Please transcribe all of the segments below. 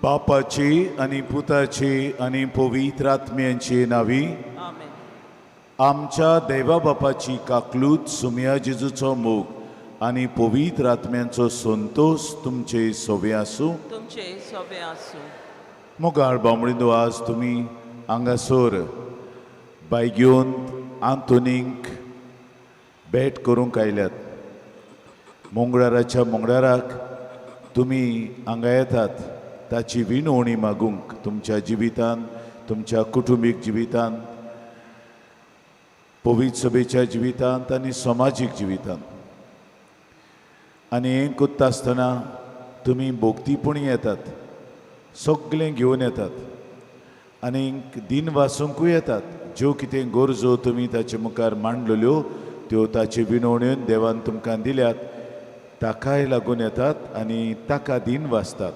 बापाची आनी पुताची आनी पवित्र आत्म्यांची नावी आमेन. आमच्या देवा बापाची काकलूत, सुमया जेजूचो मोग आनी पवित्र आत्म्यांचो संतोश तुमचे सोबे आसूं. तुमचे सोबे आसूं. मोगाळ बामणिंदो, आज तुमी हांगासर बायगेवन आंतोनीक भेट करूंक आयल्यात. मंगळाराच्या मंगळाराक तुमी हांगा येतात ताची विनवणी मागूंक तुमच्या जिवितान, तुमच्या कुटुंबीक जिवितान, पवित्र सभेच्या जिवितांत आनी समाजीक जिवितांत. आनी हें करता आसतना तुमी भोगतीपणी येतात, सगळें घेवन येतात आनी दिन वाचूंकूय येतात. ज्यो कितें गरजो तुमी ताचे मुखार मांडलेल्यो त्यो ताचे विनवण्यो देवान तुमकां दिल्यात, ताकाय लागून येतात आनी ताका दिन वाचतात.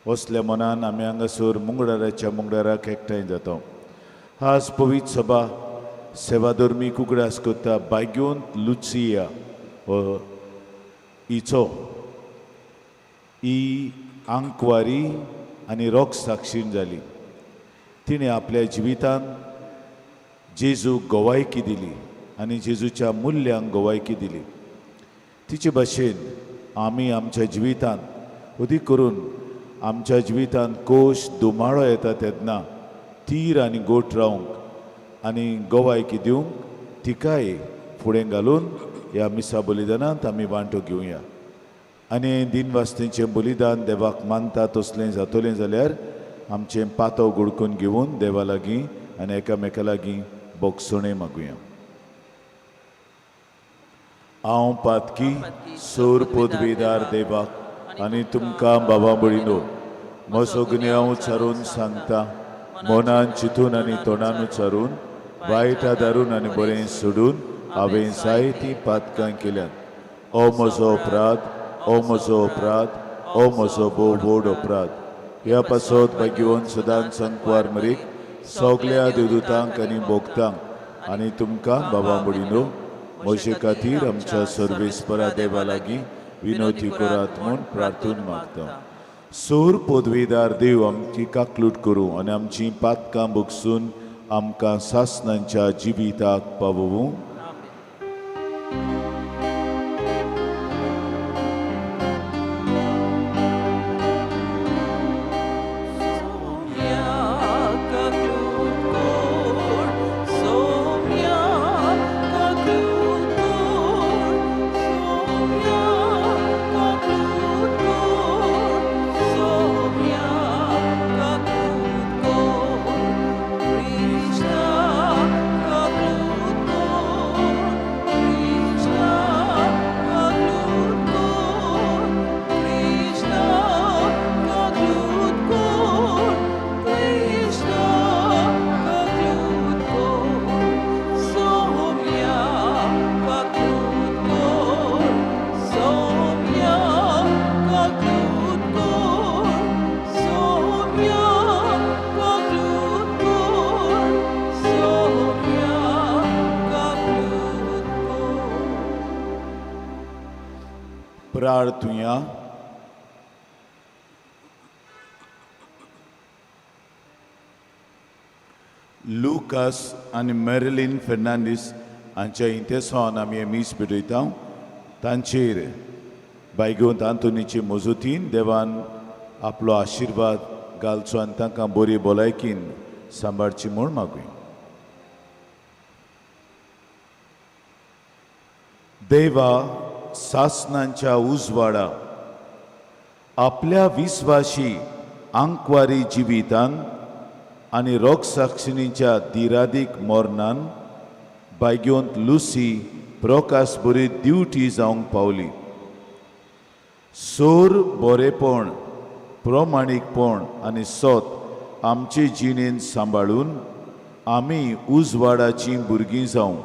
असल्या मनान आमी हांगासर मंगळाराच्या मंगळाराक एकठांय जाता. आज पवित्र सभा सेवाधर्मीक उगडास करता बायगेवन लुचिया हो हिचो. ही आंकवारी आनी रोग साक्षीण जाली. तिणें आपल्या जिवितांत जेजूक गवायकी दिली आनी जेजूच्या मुल्यांक गवायकी दिली. तिचे भाशेन आमी आमच्या जिवितांत, अदीक करून आमच्या जिवितांत कोश दुमाळो येता तेन्ना तीर आनी गोट रावंक आनी गवायकी दिवंक तिकाय फुडें घालून ह्या मिसा बलिदानांत आमी वांटो घेवया. आनी दिनवास्तेंचें बलिदान देवाक मानता तसलें जातलें जाल्यार आमचें पातो गुडकून घेवन देवा लागीं आनी एकामेका लागीं बोगसणें मागुया. हांव पातकी सोर पदवीदार देवाक आनी तुमकां बाबा भयणीनो म्हजो गुन्यांव उच्चारून सांगता. मनान चिंतून आनी तोंडान उच्चारून, वायट आदारून आनी बरें सोडून हांवें जायतीं पातकां केल्यात. ओ म्हजो अपराध, ओ म्हजो अपराध, ओ म्हजो भोव व्हड अपराध. ह्या पासत भाग्यवन सदांच संकवार मरीक, सगल्या देवदूतांक आनी भोगतांक आनी तुमकां बाबा भयणीनो म्हजे खातीर आमच्या सर्वेस्परा देवा लागीं विनोती करात म्हूण प्रार्थून मागता. सोर पदवीदार देव आमची काकलूट करूं आनी आमची पातकां भोगसून आमकां सासनांच्या जिविताक पावोवूं. आमेन. सोम्या काकलूट कोर, सोम्या काकलूट कोर, सोम्या काकलूट कोर, सोम्या काकलूट कोर, कृष्णा काकलूट कोर, कृष्णा काकलूट कोर, कृष्णा काकलूट कोर, कृष्णा काकलूट कोर, सोम्या काकलूट कोर, सोम्या काकलूट कोर, सोम्या काकलूट कोर, सोम्या काकलूट कोर. प्रार्थुया. लुकास आनी मेरलीन फेर्नांडीस हांच्या इंतेसांवान आमी हें मीस भेटयता. तांचेर बायगेवंत आंतोनीचे मजतीन देवान आपलो आशिर्वाद घालचो आनी तांकां बरी भलायकीन सांबाळची म्हूण मागुया. देवा, सासनांच्या उजवाडा आपल्या विस्वाशी आंकवारी जिवितान आनी रोगसाक्षिणीच्या दिरादीक मरणान बायगेवंत लुसी प्रकाश बरी दिवटी जावंक पावली. सोर बरेपण, प्रमाणीकपण आनी सत आमचे जिणेंत सांबाळून आमी उजवाडाचीं भुरगीं जावं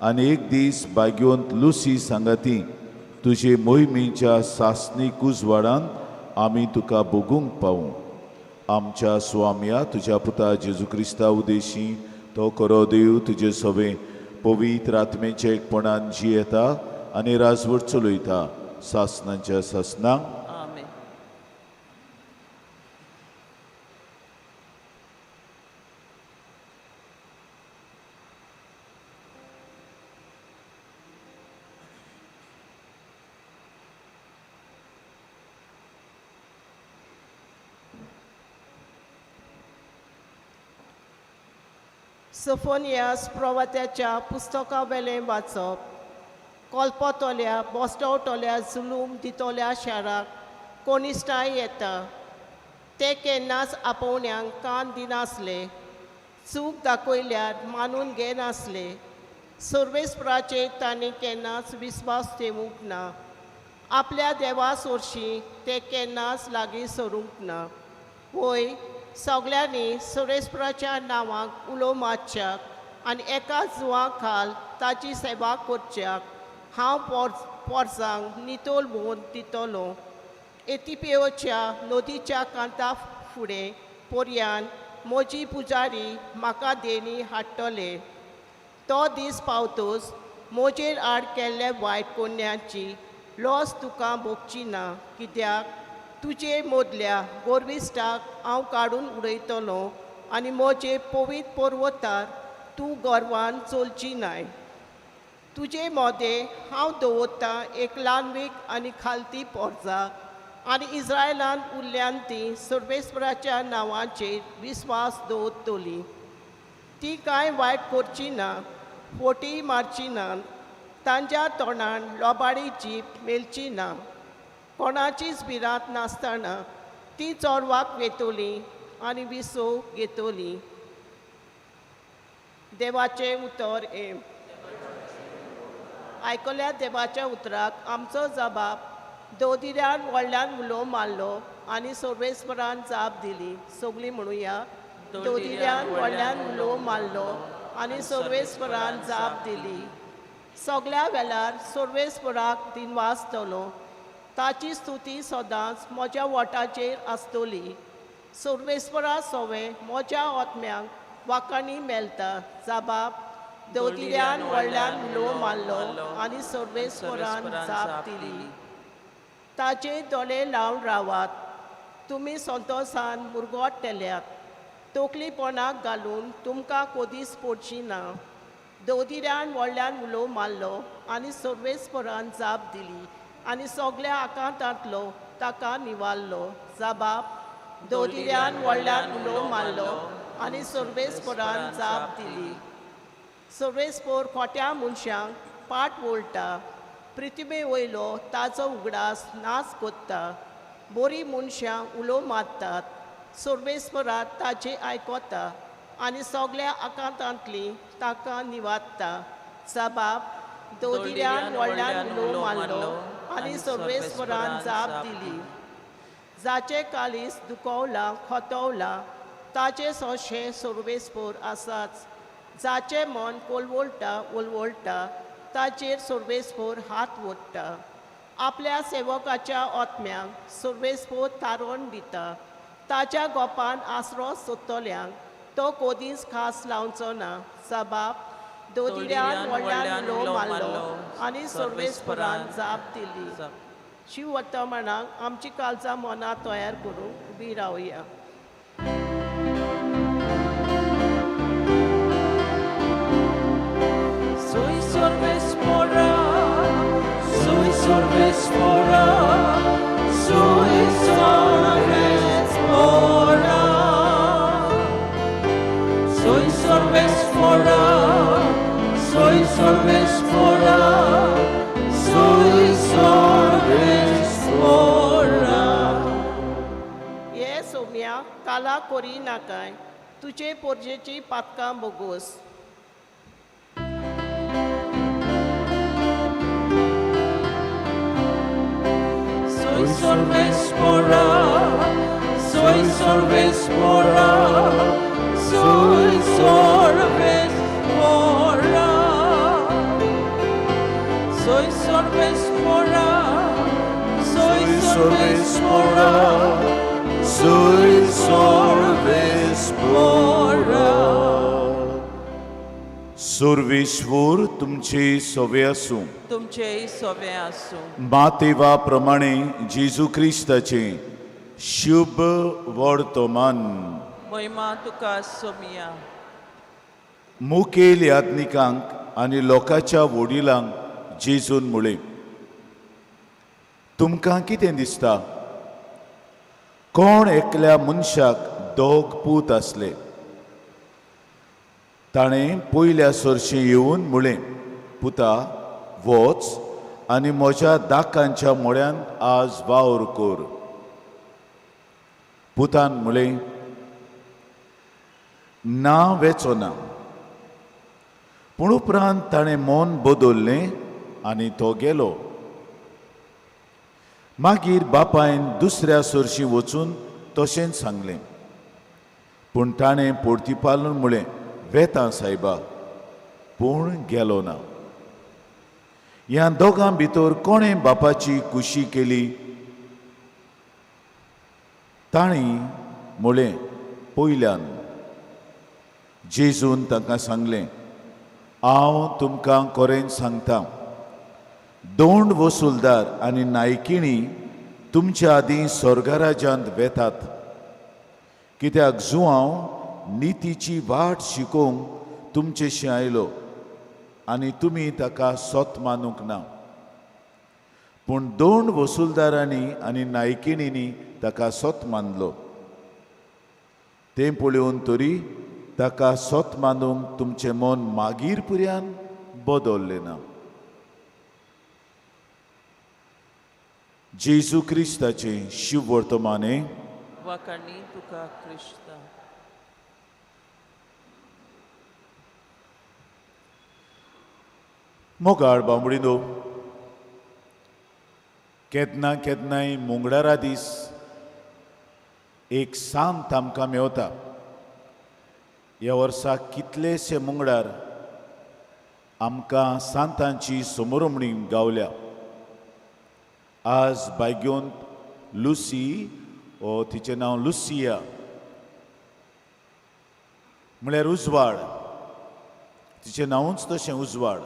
आनी एक दीस बायगेवंत लुसी सांगाती तुजे मोहिमेच्या सासणीक उजवाडान आमी तुका भोगूंक पावूं. आमच्या स्वामया तुज्या पुता जेजू क्रिस्ता उदेशी तो करो देव तुजे सवे पवित्र आत्मेच्या एकपणान जियेता आनी राजवट चलयता सासनाच्या सासनाक. आमेन. सोफोनियास प्रवत्याच्या पुस्तका वेलें वाचप. कोलपोतोल्या बोस्टवटोल्या जुलूम दितोल्या शाराक कोनिश्टाय येता. ते केन्नाच आपोवण्यांक कान दिनासले, चूक दाखयल्यार मानून घेनासले. सर्वेस्पराचेर तांणी केन्नाच विस्वास ठेवूंक ना. आपल्या देवा सोरशीं ते केन्नाच लागीं सरूंक ना. वय सगल्यांनी सर्वेस्पराच्या नांवाक उलो मारच्याक आनी एका जुंवा खाल ताची सेवा करच्याक हांव पोरसांक नितोल भोवन दितलो. एथिपियोच्या नदीच्या कांता फुडें पोरयान म्हजी पुजारी म्हाका देणी हाडटले. तो दीस पावतच म्हजेर आड केल्ले वायट कोन्याची लॉस तुका भोगची ना, कित्याक तुजे मदल्या गोरविश्टाक हांव काडून उडयतलो आनी म्हजे पवित्र पर्वतार तूं गर्वान चलची नाय. तुजे मोदें हांव दवरतां एक ल्हानवीक आनी खालती पोरजा आनी इस्रायलान उरल्यान ती सर्वेस्पराच्या नांवाचेर विस्वास दवरतली. ती कांय वायट करची ना, फोटी मारची ना, तांच्या तोंडान लोबाडी जीप मेलची ना. कोणाचीच भिरांत नासतना ती चोरवाक वेतली आनी विसव घेतली. देवाचें उतर एम आयकल्या देवाच्या उतराक आमचो जबाब. दोदिऱ्यान व्हडल्यान उलो मारलो आनी सर्वेस्परान जाप दिली. सगळीं म्हणुया. दोदिऱ्यान व्हडल्यान उलो मारलो आनी सर्वेस्परान जाप दिली. सगल्या वेळार सर्वेस्पराक दिनवासतलो. ताची स्तुती सदांच म्हज्या वोटाचेर आसतली. सर्वेस्परा सोवे म्हज्या आत्म्यांक वाकाणी मेळटा. जबाब. दोदिऱ्यान व्हडल्यान उलो मारलो आनी सर्वेस्परान जाप दिली. ताचे दोळे लावन रावात, तुमी संतोसान मुरगोट्टल्यात. तोकलीपणाक घालून तुमकां कोदीस पडची ना. दोदिऱ्यान व्हडल्यान उलो मारलो आनी सर्वेस्परान जाप दिली आनी सगल्या आकांतांतलो ताका निवारलो. जबाब. दोदिऱ्यान व्हडल्यान उलो मारलो आनी सर्वेस्परान जाप दिली. सर्वेस्पोर खोट्या मनशांक पाट वोळटा. पृथ्वी वयलो ताचो उगडास नाच कोत्ता. बोरी मनशां उलो मारतात. सर्वेस्परात ताचें आयकता आनी सगल्या आकांतांतली ताका निवारता. जबाब. दोदिऱ्यान व्हडल्यान उलो मारलो आनी सर्वेस्परान जाप दिली. जाचें कालीस दुखवलां खोतोवलां ताचें सोंशे सर्वेस्पोर आसाच. जाचें मन कोलवोळटा उलवोळटा ताचेर सर्वेस्पोर हात ओडटा. आपल्या सेवकाच्या आत्म्यांक सर्वेस्पोर तारोन दिता. ताच्या गोपान आसरो सोदतल्यांक तो कोदीच खास लावचो ना. जबाब. दोदिऱ्यान व्हडल्यान उलो मारलो आनी सर्वेस्परान जाप दिली. शिव वर्तमानाक आमची काळजां मनां तयार करूंक उबी रावया. Soy sorvespora, soy sorvespora, soy sorvespora. Soy sorvespora, soy sorvespora, soy sorvespora. हे सोम्या काला करी नाकाय, तुजे पोरजेची पातकां बोगोस. Soy sorvespora, soy sorvespora, soy sorvespora. Soy sorvespora, soy sorvespora, soy sorvespora. सुरविश्वूर तुमची सोवे आसूं. तुमचेय सोवे आसूं. मातेवा प्रमाणे जेजू क्रिस्ताचें शुभ वर्तमान. महिमा तुका सोमिया. मुखेल याज्ञिकांक आनी लोकांच्या वडिलांक जेजून म्हळें, तुमकां कितें दिसता? कोण एकल्या मनशाक दोग पूत आसले. ताणें पयल्या सरशीं येवन म्हळें, पुता वच आनी म्हज्या दाकांच्या मोड्यांत आज वावर कर. पुतान म्हळें, ना वेचो ना. पूण उपरांत ताणें मन बदललें आनी तो गेलो. मागीर बापायन दुसऱ्या सरशीं वचून तशेंच सांगलें. पूण ताणें पोर्तिपालून म्हळें, वेता सायबा, पूण गेलो ना. ह्या दोगां भितर कोणें बापाची खुशी केली? तांणी म्हळें, पयल्यान. जेजून तांकां सांगलें, हांव तुमकां खरेंच सांगता, दोंड वसुलदार आनी नायकिणी तुमच्या आदीं स्वर्गराज्यांत वेतात. कित्याक जुआंव नितीची वाट शिकोवंक तुमचेशी आयलो आनी तुमी ताका सोत मानूंक ना, पूण दोन वसुलदारांनी आनी नायकिणींनी ताका सोत मानलो. तें पळोवन तरी ताका सोत मानूंक तुमचें मन मागीर पुर्यान बदललें ना. जेजू क्रिस्ताचें शिववर्तमाने. वाखाणी तुका क्रिस्ता. मोगाळ बांबडीनो, केन्ना केन्नाय मुंगडारा दीस एक सांत आमकां मेवता. ह्या वर्सा कितलेशे मुंगडार आमकां सांतांची समोरमणी गावल्या. आज बायगोंत लुसी, ओ तिचें नांव लुसिया, म्हळ्यार उजवाड. तिचें नांवूच तशें उजवाड.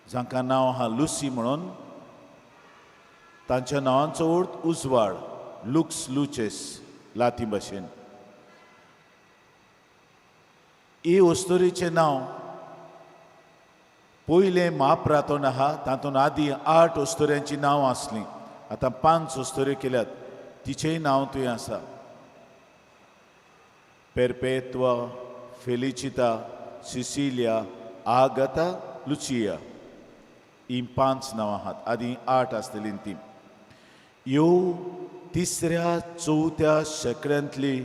जांकां नांव आहा लुसी म्हणून तांच्या नांवांचो अर्थ उजवाड, लुक्स लुचेस लाती भाशेन. ही अस्तोरीचें नांव पयलें म्हाप्रातोन आहा. तातूंत आदीं 8 अस्तोऱ्यांचीं नांवां आसलीं, आतां 5 अस्तोऱ्यो केल्यात. तिचेंय नांव थंय आसा. पेरपेत्वा, फेलिचिता, सिसिलिया, आगता, लुचिया, हीं 5 नांवां आहात. आदीं 8 आसतलीं तीं. ह्यो 3ऱ्या 4थ्या शेंकड्यांतली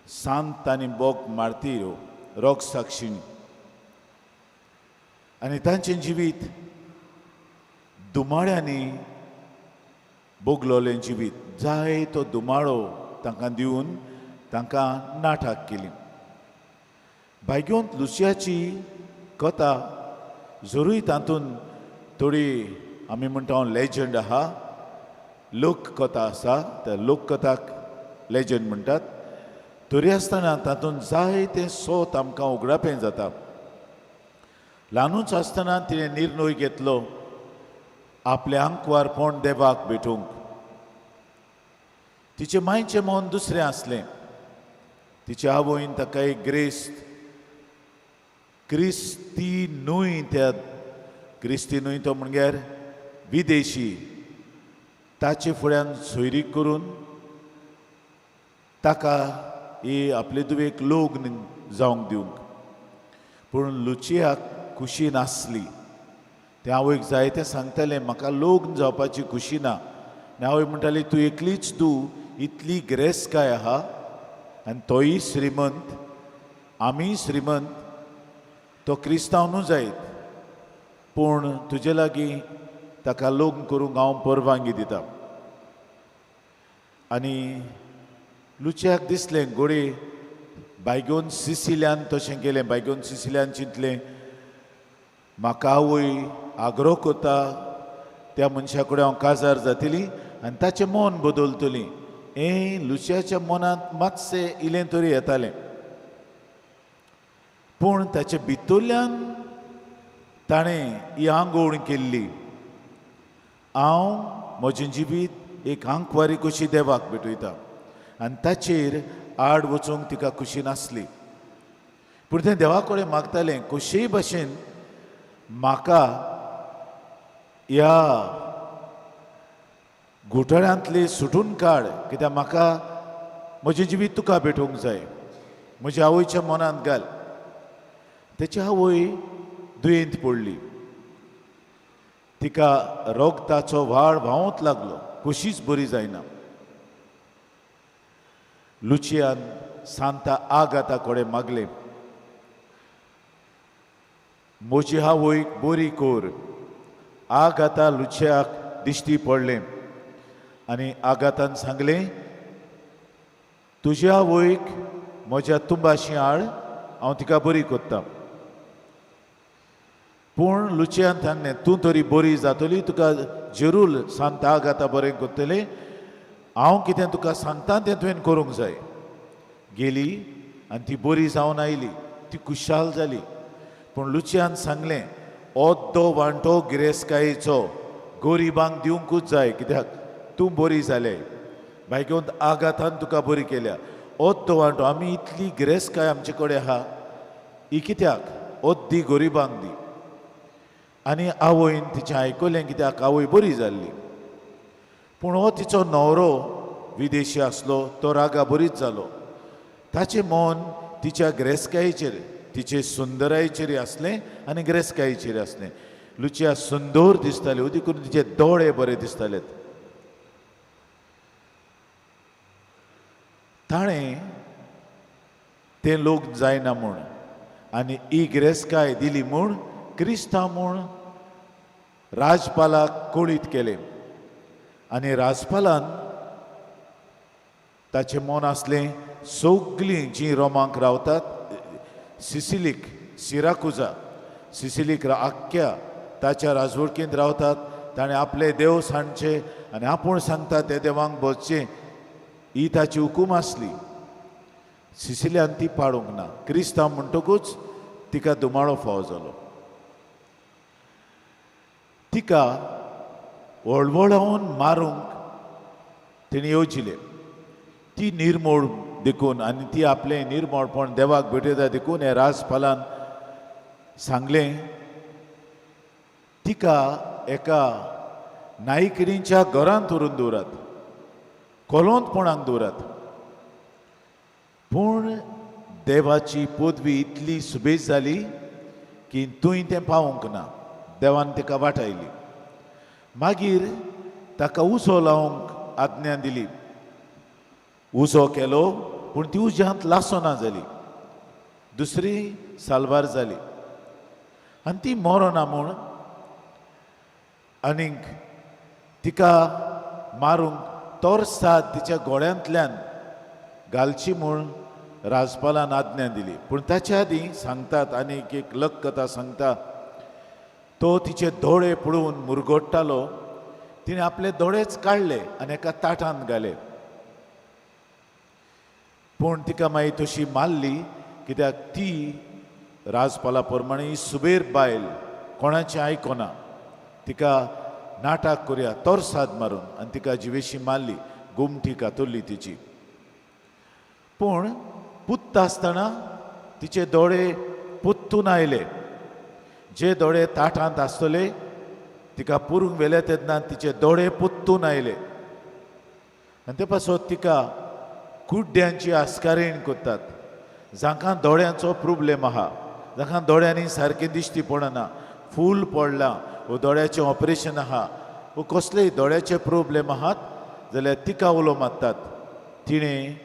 सांत आनी बोग मार्तीर रोग साक्षिणी आनी तांचें जिवीत दुमाळ्यांनी बोगलोलें जिवीत. जाय तो दुमाळो तांकां दिवन तांकां नाटक केली. भाग्योंत लुसियाची कथा जरूय तातूंत थोडी आमी म्हणटा लेजंड आहा, लोककथा आसा, त्या लोककथाक लेजंड म्हणटात. तरी आसतना तातूंत जायतें सोत आमकां उगडापें जाता. ल्हानूच आसतना तिणें निर्णय घेतलो आपल्या आंकवारपण देवाक भेटूंक. तिचें मांयचें मन दुसरें आसलें. तिचे आवयन ताका एक ग्रेस्त क्रिस्ती न्हय, त्या क्रिस्ती न्हय तो म्हणल्यार विदेशी, ताचे फुड्यान सोयरीक करून ताका ही आपले धुवेक लग्न जावंक दिवंक. पूण लुचियाक खुशी नासली. तें आवयक जाय तें सांगतालें, म्हाका लग्न जावपाची खुशी ना. आनी आवय म्हणटाली, तूं एकलीच तूं इतली गिरेस्तकाय आहा आनी तोय श्रीमंत, आमीय श्रीमंत, तो क्रिस्तांव न्हू जायत, पूण तुजे लागीं ताका लग्न करूंक हांव परवानगी दिता. आनी लुच्याक दिसलें घोडये बायगोन सिसिल्यान तशें केलें. बायगोन सिसिल्यान चिंतलें, म्हाका आवय आग्रो करता त्या मनशा कडेन हांव काजार जातली आनी ताचें मन बदलतली. हें लुसियाच्या मनांत मातशें इलें तरी येतालें, पूण ताचे भितरल्यान ताणें ही आंगवण केल्ली, हांव म्हजें जिवीत एक आंकवारी कशी देवाक भेटयता. आनी ताचेर आड वचूंक तिका खुशी नासली. पूण तें देवा कडेन मागतालें, कशेय भशेन म्हाका ह्या घोटाळ्यांतली सुटून काड, कित्याक म्हाका म्हजें जिवीत तुका भेटोवंक जाय, म्हज्या आवयच्या मनांत घाल. तेची आवय दुयेंत पडली. तिका रोगताचो व्हाळ व्हांवत लागलो, कशीच बरी जायना. लुचियान सांता आगाता कडेन मागलें, म्हजी आवयक बरी कर. आगाता लुचियाक दिश्टी पडलें आनी आगातान सांगलें, तुज्या आवयक म्हज्या तुंबाशी हाड, हांव तिका बरी करता. पूण लुचियान सांगलें, तूं तरी बरी जातली, तुका जरूर सांता आगाता बरें करतलें, हांव कितें तुका सांगता तें तुवें करूंक जाय. गेली आनी ती बरी जावन आयली, ती खुशाल जाली. पूण लुचियान सांगलें, ओद्दो वांटो गिरेस्तकायेचो गरिबांक दिवंकूच जाय, कित्याक तूं बरी जालें, भायगेवन आघातान तुका बरी केल्या. ओद्दो वांटो, आमी इतली गिरेस्तकाय आमचे कडेन आहा, ही कित्याक, ओद्दी गरिबांक दी. आनी आवयन तिचें आयकलें, कित्याक आवय बरी जाल्ली. पूण हो तिचो न्हवरो विदेशी आसलो, तो रागा बरीच जालो. ताचें मन तिच्या गिरेस्तकायेचेर, तिचे सुंदरायेचेर आसलें आनी गिरेस्तकायेचेर आसलें. लुचिया सुंदर दिसताली, उदी करून तिचे दोळे बरे दिसताले. ताणें तें लोक जायना म्हूण आनी ही गिरेस्तकाय दिली म्हूण क्रिस्तांव म्हूण राजपालाक कळीत केलें. आनी राजपालान ताचें मन आसलें सगलीं जीं रोमांक रावतात, सिसिलीक, सिराकुजा, सिसिलीक आख्ख्या ताच्या राजवडकींत रावतात, ताणें आपले देव सांडचे आनी आपूण सांगता ते देवांक बसचें, ही ताची हुकूम आसली. सिसिल्यान ती पाडूंक ना. क्रिस्तांव म्हणटकूच तिका दुमाळो फावो जालो. तिका वळवळावन मारूंक तेणी येवजिलें. ती निर्मोळ देखून आनी ती आपलें निर्मोळपण देवाक भेटयता देखून हे राजपालान सांगलें, तिका एका नायकिणीच्या घरांत व्हरून दवरात, कोलोंतपणाक दवरात. पूण देवाची पदवी इतली सुबेज जाली की तुंय तें पावूंक ना. देवान तिका वाटायली. मागीर ताका उजो लावंक आज्ञा दिली. उजो केलो, पूण ती उज्यांत लासना जाली. दुसरी साल्वार जाली आनी ती मरना म्हूण आनीक तिका मारूंक तोरसाद तिच्या गोळ्यांतल्यान घालची म्हूण राजपालान आज्ञा दिली. पूण ताच्या आदीं सांगतात आनीक एक लक कथा सांगता, तो तिचे दोळे पळोवन मुरगोट्टालो. तिणें आपले दोळेच काडले आनी एका ताटांत घाले. पूण तिका मागीर तशी मारली, कित्याक ती राजपाला प्रमाणे सुबेर बायल, कोणाचें आयकना. तिका नाटक करुया तोरसाद मारून आनी तिका जिवेशी मारली, गोमटी कातरली तिची. पूण पुत्ता आसतना तिचे दोळे पुत्तून आयले. जे दोळे ताटांत आसतले तिका पुरूंक व्हेले तेन्ना तिचे दोळे पुत्तून आयले. आनी ते पासत तिका कुड्ड्यांची आस्कारीण करतात. जांकां दोळ्यांचो प्रोब्लेम आहा, जांकां दोळ्यांनी सारकें दिश्टी पडना, फूल पडलां वो दोळ्याचें ऑपरेशन आहा वो कसलेय दोळ्याचे प्रोब्लेम आहात जाल्यार तिका उलो मारतात. तिणें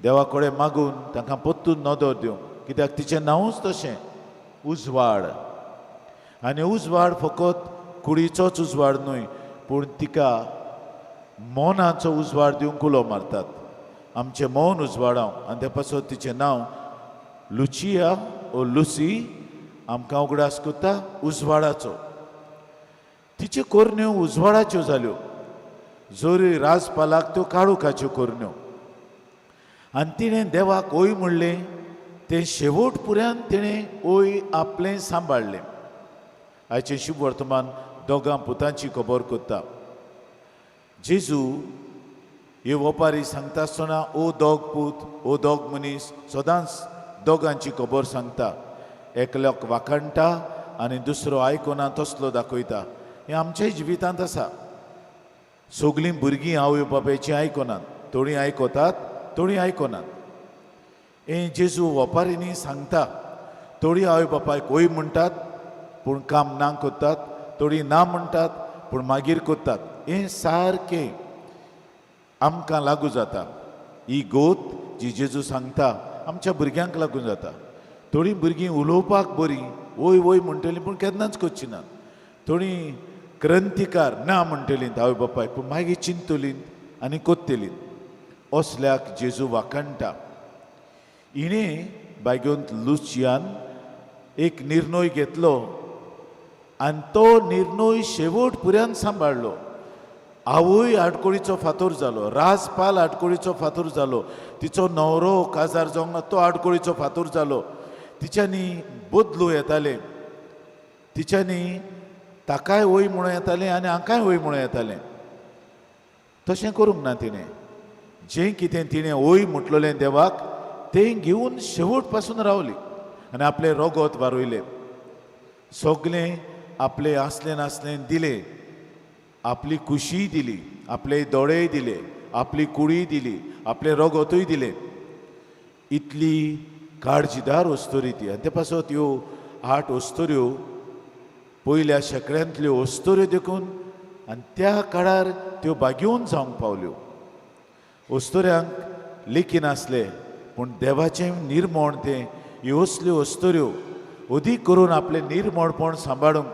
देवा कडेन मागून तांकां परतून नदर दिवंक, कित्याक तिचें नांवूच तशें उजवाड. आनी उजवाड फकत कुडीचोच उजवाड न्हय, पूण तिका मनाचो उजवाड दिवंक उलो मारतात. आमचें मन उजवाडाव. आनी ते पासत तिचें नांव लुचिया ओ लुसी आमकां उगडास करता उजवाडाचो. तिच्यो करण्यो उजवाडाच्यो जाल्यो, जरी राजपालाक त्यो काळोखाच्यो करण्यो. आनी तिणें देवाक ओय म्हणलें, तें शेवट पुऱ्यान तिणें ओय आपलें सांबाळ्ळें. आयचें शुभ वर्तमान दोगां पुतांची खबर करता. जेजू हे वपारी सांगता आसतना ओ दोग पूत, ओ दोग मनीस, सदांच दोगांची खबर सांगता. एकल्याक वाखाणटा आनी दुसरो आयकना तसलो दाखयता. हें आमच्याय जिवितांत आसा. सगलीं भुरगीं आवय बापायचीं आयकनात, थोडीं आयकतात, थोडीं आयकनात. हें जेजू वपारींनी सांगता. थोडीं आवय बापायक वय म्हणटात पूण काम ना करतात, थोडीं ना म्हणटात पूण मागीर करतात. हें सारकें आमकां लागू जाता. ही गोत जी जेजू सांगता आमच्या भुरग्यांक लागून जाता. थोडीं भुरगीं उलोवपाक बरीं वय वय म्हणटलीं पूण केन्नाच करची ना. थोडीं क्रांतिकार ना म्हणटलीं आवय बापायक पूण मागीर चिंततलीं आनी कोत्तलीं. असल्याक जेजू वाखाणटा. हिणें बायगोंत लुचियान एक निर्णय घेतलो आनी तो निर्णय शेवट पुऱ्यान सांबाळ्ळो. आवय आडकोळीचो फातोर जालो, राजपाल आडकोळीचो फातोर जालो, तिचो न्हवरो काजार जावंक ना तो आडकोळीचो फातोर जालो. तिच्यांनी बदलू येताले, तिच्यांनी ताकाय वय म्हणूं येतालें आनी हांकांय वय म्हणूं येतालें. तशें करूंक ना तिणें. जें कितें तिणें वय म्हटलेलें देवाक तें घेवन शेवट पासून रावली आनी आपलें रोगोत वारयलें, सगलें आपलें आसलें नासलें दिलें, आपली कुशीय दिली, आपले दोळेय दिले, आपली कुडीय दिली, आपलें रोगोतूय दिलें. इतली काळजीदार अस्तोरी ती. आनी ते पासत ह्यो 8 अस्तोऱ्यो पयल्या शेंकड्यांतल्यो अस्तोऱ्यो देखून आनी त्या काळार त्यो बागेवन जावंक पावल्यो. अस्तोऱ्यांक लेखी नासले पूण देवाचें निर्मोण तें ह्यो असल्यो अस्तोऱ्यो अदीक करून आपलें निर्मोणपण सांबाळूंक,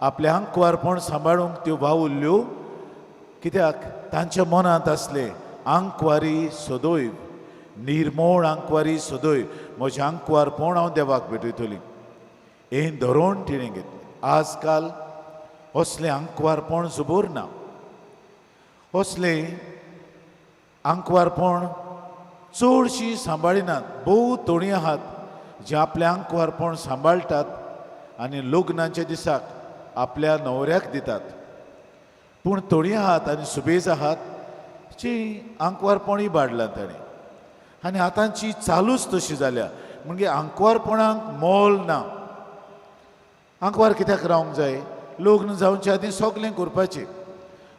आपलें आंकवारपण सांबाळूंक त्यो वावुरल्यो. कित्याक तांच्या मनांत आसलें आंकवारी सदैव, निर्मोळ आंकवारी सदैव, म्हजें आंकवारपण हांव देवाक भेटयतली हें धरोण तिणें घेतलें. आज काल असलें आंकवारपण जबर ना. असलें आंकवारपण चडशीं सांबाळिनात. भोव थोडीं आहात जे आपलें आंकवारपण सांबाळटात आनी लग्नाच्या दिसाक आपल्या न्हवऱ्याक दितात. पूण थोडीं आहात आनी सुबेज आहात जी आंकवारपणूय बाडलां ताणें आनी आतांची चालूच तशी जाल्या. म्हणजे आंकवारपणाक मोल ना. आंकवार कित्याक रावंक जाय? लग्न जावचे आदीं सगलें करपाचें.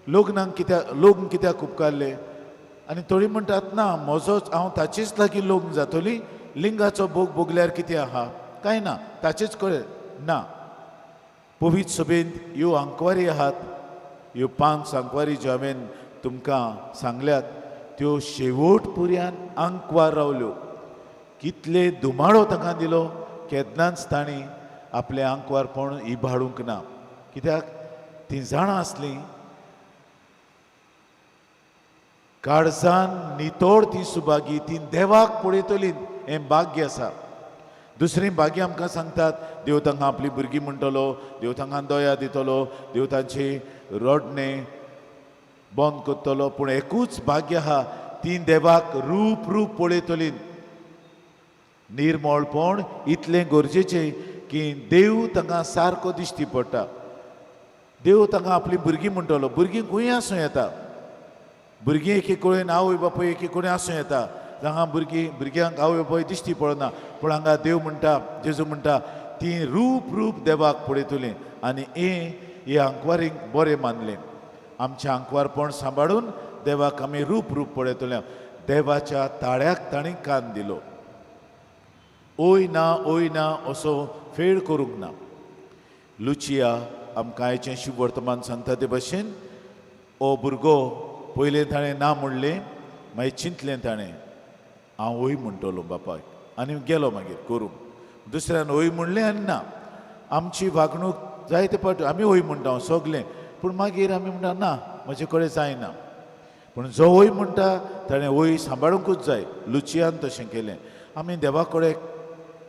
लग्नाक कित्याक, लग्न कित्याक उपकारलें? आनी थोडीं म्हणटात ना म्हजोच हांव ताचेच लागीं लग्न जातली, लिंगाचो भोग भोगल्यार कितें आहा, कांय ना, ताचेच कडेन ना. पवित्र सभेंत ह्यो आंकवारी आहात, ह्यो 5 आंकवारी ज्यो हांवें तुमकां सांगल्यात त्यो शेवट पुऱ्यान आंकवार रावल्यो. कितले धुमाळो तांकां दिलो, केन्नाच तांणी आपलें आंकवारपण इबाडूंक ना. कित्याक तीं जाणां आसलीं काळजान नितोड ती सुभागी, ती देवाक पळयतली हें भाग्य आसा. दुसरीं भाग्य आमकां सांगतात देव तांकां आपली भुरगीं म्हणटलो, देव तांकां दया दितलो, देव तांची रडणें बंद करतलो. पूण एकूच भाग्य आहा, ती देवाक रूप रूप पळयतली. निर्मळपण इतलें गरजेचें की देव तांकां सारको दिश्टी पडटा. देव तांकां आपली भुरगीं म्हणटलो. भुरगीं खंय आसूं येता, भुरगीं एके कडेन आवय बापूय एके कडेन आसूं येता, जांगा भुरगीं भुरग्यांक आवय बापूय दिश्टी पडना. पूण हांगा देव म्हणटा, जेजू म्हणटा ती रूप रूप देवाक पळयतलीं. आनी हें आंकवारींक बरें मानलें. आमचें आंकवारपण सांबाळून देवाक आमी रूप रूप पळयतले. देवाच्या ताळ्याक तांणी कान दिलो. ओय ना ओय ना असो फेळ करूंक ना. लुचिया आमकां आयचें शुभ वर्तमान सांगता ते भशेन ओ भुरगो पयलें ताणें ना म्हणलें, मागीर चिंतलें ताणें हांव वय म्हणटलो बापायक आनी गेलो मागीर करूंक. दुसऱ्यान वय म्हणलें आनी ना. आमची वागणूक जायते फावटी आमी वय म्हणटा सगलें, पूण मागीर आमी म्हणटा ना म्हजे कडेन जायना. पूण जो वय म्हणटा ताणें वय सांबाळुंकूच जाय. लुचियान तशें केलें. आमी देवा कडेन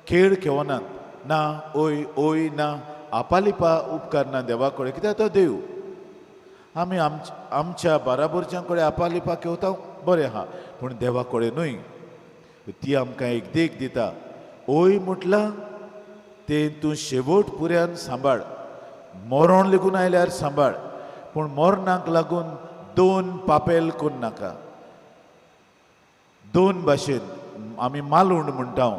खेळ खेळनात, ना ओय ओय ना आपालिपा उपकारना देवा कडेन, कित्याक तो देव. आमी आमच्या बाराबरच्यां कडेन आपालिपा खेळता बरें आहा, पूण देवा कडेन न्हय. ती आमकां एक देख दिता, ओय म्हटलां तें तूं शेवट पुऱ्यान सांबाळ, मरण लेगून आयल्यार सांबाळ, पूण मरणाक लागून 2 पापेल करूं नाका. 2 भाशेन आमी मालूंड म्हणटा,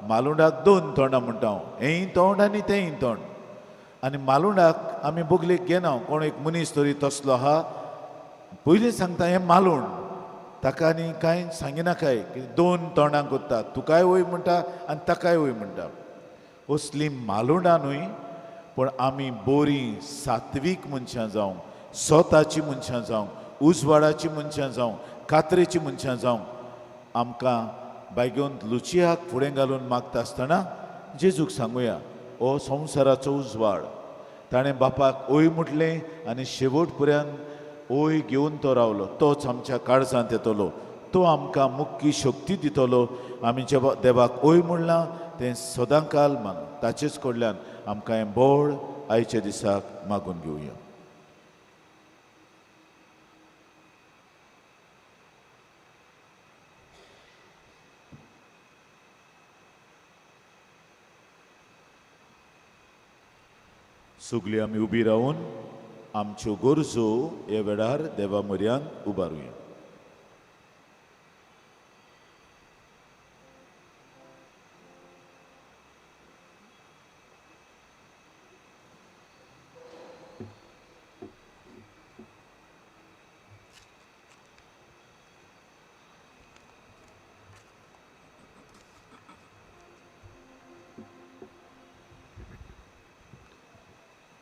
मालुंडाक 2 तोंडां म्हणटा, हेंय तोंड आनी तेंय तोंड. आनी मालुंडाक आमी बगलेक घेना, कोण एक मनीस तरी तसलो आहा पयलीं सांगता हें मालूंड, ताका आनी कांय सांगिनाकाय, 2 तोंडां करता, तुकाय वय म्हणटा आनी ताकाय वय म्हणटा. असलीं मालोंडां न्हय, पूण आमी बोरीं सात्वीक मनशां जावंक, स्वताची मनशां जावंक, उजवाडाची मनशां जावंक, कात्रेची मनशां जावंक आमकां बायगेवन लुचियाक फुडें घालून मागता आसतना जेजूक सांगुया, हो संवसाराचो उजवाड. ताणें बापाक ओय म्हटलें आनी शेवट पर्यंत ओय घेवन तो रावलो. तोच आमच्या काळजांत येतलो, तो आमकां मुख्य शक्ती दितलो. आमी जेवा देवाक ओय म्हणलां तें सदांकाल मान ताचेच कडल्यान आमकां हें बळ आयच्या दिसाक मागून घेवया. सगळीं आमी उबी रावन आमच्यो गरजो ह्या वेळार देवा म्हऱ्यान उबारुया.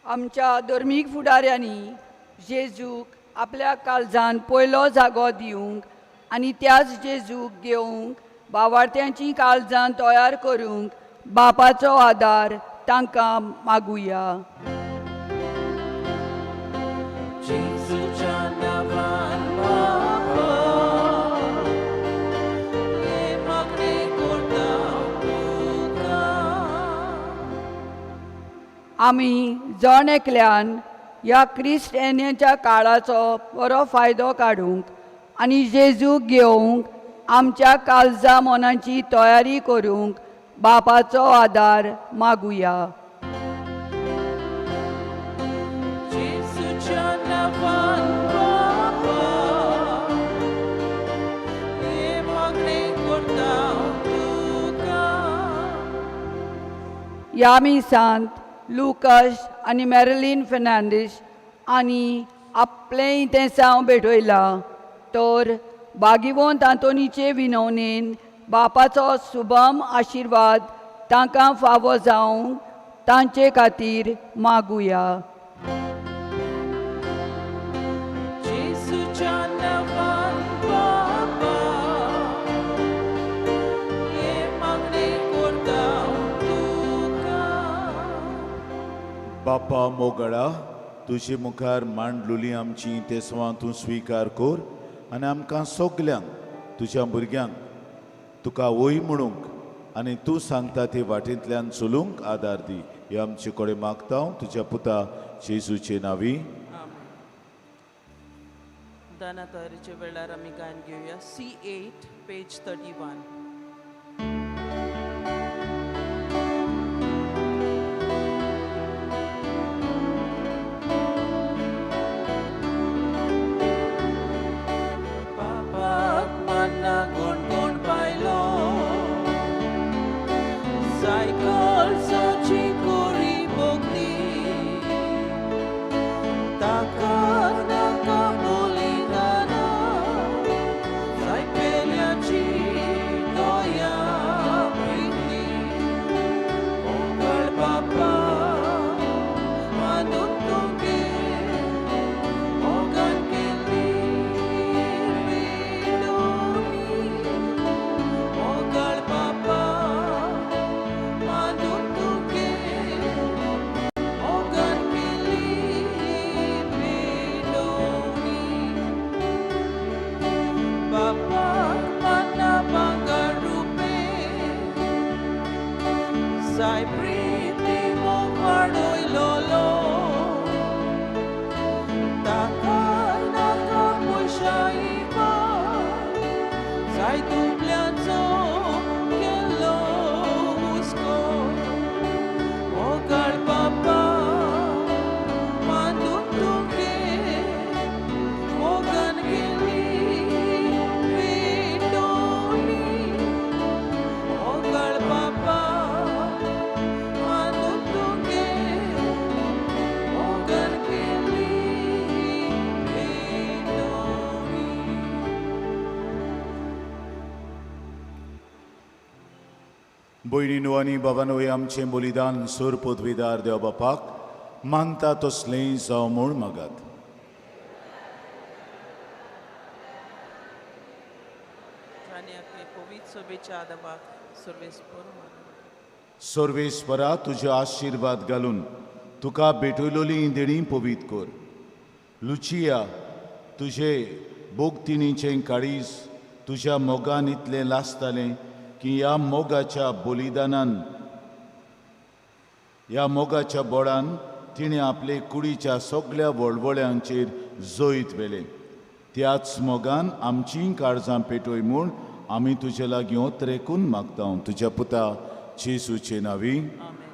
आमच्या धर्मीक फुडाऱ्यांनी जेजूक आपल्या काळजान पयलो जागो दिवंक आनी त्याच जेजूक घेवंक बावार्थ्यांची काळजां तयार करूंक बापाचो आदार तांकां मागुया. जेजूच्या नांवान बापा, हें मागणें करता तुका. आमी जण एकल्यान ह्या क्रिस्त येण्याच्या काळाचो बरो फायदो काडूंक आनी जेजूक घेवंक आमच्या काळजा मनाची तयारी करूंक बापाचो आदार मागुया. जेजूच्या नांवान बापा, हें मागणें करता तुका. ह्या मिसांत लुकस आनी मॅरलीन फेर्नांडीस आनी आपलें तेंसांव भेटयलां तर बागिवंत आंतोनीचे विनवणेन बापाचो सुबम आशिर्वाद तांकां फावो जावंक तांचे खातीर मागुया. जेजूच्या नांवान बापा, हें मागणें करता तुका. बापा मोगळा, तुजे मुखार मांडलुली आमची तेसवां तूं स्विकार कर आनी आमकां सगल्यांक तुज्या भुरग्यांक तुका वय म्हणूंक आनी तूं सांगता ते वाटेंतल्यान चलूंक आदार दी. हे आमचे कडेन मागता हांव तुज्या पुता जेजूचे नांवी. आमेन. दाना तयारीच्या वेळार आमी गायन घेवया. C8 page 31. बापाक मान्ना कोण कोण पायलो, सायकल साची कोरी भोगली, ताका नाका बोलिताना सायपेल्याची दया प्रिती. मोगळ बापा मानून तुगे मोगान केल्ली भेटवणी. मोगळ बापा मानून तुगे मोगान केल्ली भेटवणी. बापाक मान्ना भांगर रुपे साय प्रिती मोग वाडयलोलो, ताका नाका पयशा जाय दुबल्याचो केल्लो हुस्को. मोगाळ बापा मानून तुगे मोगान केली भेटवणी. मोगाळ बापा मानून तुगे भयणीनो आनी बाबानो, हें आमचें बलिदान सोर पदवीदार देव बापाक मानता तसलें जावं म्हूण मागात. आनी आपले पवित्र सभेच्या आदाबाक सर्वेस्पर मागूया. सर्वेस्परा, तुजे आशिर्वाद घालून तुका भेटयलोली देणी पवीत कर. लुचिया, तुजे भोगतिणीचें काळीज तुज्या मोगान इतलें लासतालें की ह्या मोगाच्या बलिदानान, ह्या मोगाच्या बोडान तिणें आपले कुडीच्या सगळ्या वळवळ्यांचेर जैत व्हेलें. त्याच मोगान आमचीं काळजां पेटय म्हूण आमी तुजे लागीं ओतरेकून मागता, तुज्या पुता जेजूचे नांवी. आमेन.